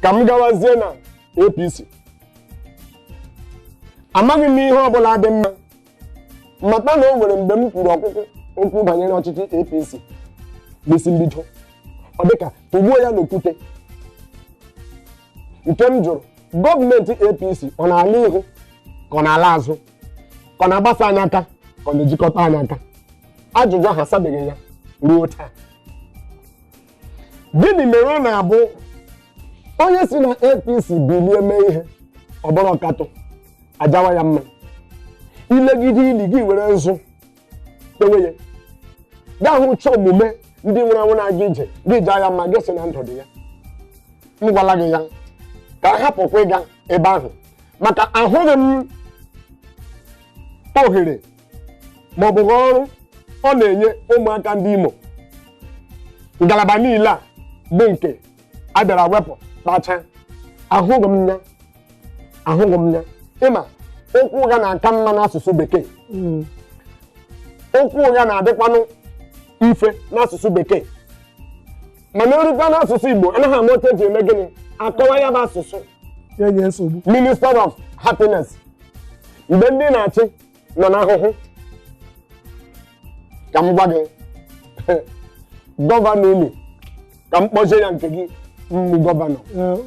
Ka m gawazie na APC, amaghị m ihe ọbụla dị mma. Mata na o nwere mgbe m kwuru ọkpụkpụ okwu banyere ọchịchị APC n'isi mbido, ọ dịka tụgbuo ya n'okwute. Nke m jụrụ, gọọmenti APC ọ na-ala ihu ka ọ na-ala azụ, ka ọ na-agbasa anyị aka, ka ọ na-ejikọta anyị aka? Ajụjụ ahụ asabeghị ya ruo taa. Gịnị mere ọ na-abụ onye si na APC bilie mee ihe, ọ bụrụ ọkatọ, ajawa ya mma? Ilegide ili gị were nzụ kpewe ya, gaa hụ chọọ omume ndị nwere anwụ na-aga ije gị jaa ya mma, gị sị na ndụ dị ya. M gwala gị ya ka a hapụkwa ịga ebe ahụ, maka ahụghị m ohere ma ọ bụghị ọrụ ọ na-enye ụmụaka ndị Imo. Ngalaba niile a bụ nke a bịara wepụ kpacha, ahụghị m ya, ahụghị m ya. Ịma okwu ụgha na-aka mma n'asụsụ Bekee. Okwu ụgha na-adịkwanụ mfe n'asụsụ Bekee, mana erukwa n'asụsụ Igbo, anaghị ama otu eji eme gịnị akọwa ya bụ asụsụ. Ya nye nsogbu. Minister of Happiness, mgbe ndị na-achị nọ n'ahụhụ, ka m gwa gị, gọvanọ unu, ka m kpọzie ya nke gị mmụ gọvanọ.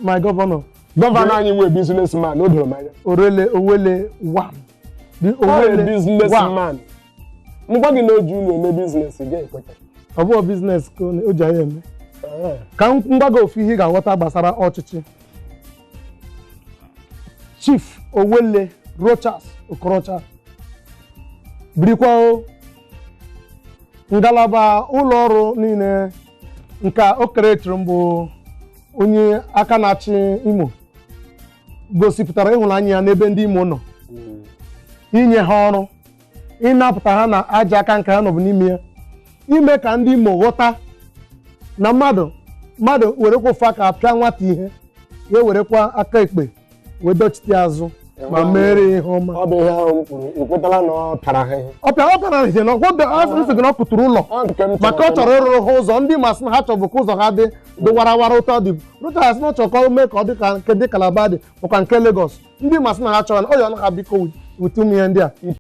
My governor. Gọvanọ anyị nwee businessman, o doro m anya. Orele Owele one. The Ọ Owele one. Businessman, m gwa gị na o ji unu eme business, ị ga-ekweta? Ọ bụghị business ka o ji anya eme. Ka m gwa gị ofu ihe ị ga-aghọta gbasara ọchịchị Chief Owele Rochas Okorocha. Birikwa o, ngalaba ụlọ ọrụ niile nke o keretiri mbụ onye aka na-achị Imo gosipụtara ịhụnanya ya n'ebe ndị Imo nọ, inye ha ọrụ, ịnapụta ha na aja aka nke ha nọbụ n'ime ya, ime ka ndị Imo ghọta na mmadụ mmadụ werekwa ofu aka pịa nwata ihe, ya werekwa aka ekpe wee dochite azụ ma mere ihe ọma. Ọ bụ ihe ahụ m kwuru, ị kwetala na ọ pịara ha ihe? Ọ pịara ihe na ọkwọ nsị gị na ọ kụtụrụ ụlọ. Ọ nke m chọrọ. Maka ọ chọrọ ịrụrụ ha ụzọ. Ndị masị na ha chọbụ ka ụzọ ha dị warawara ụtọ dị. Rochas na ọ chọrọ ka o mee ka ọ dị ka nke dị Calabar dị, makwa nke Lagos. Ndị masị na ha chọrọ ọ ya ha, biko wute ụmụ ihe ndị a.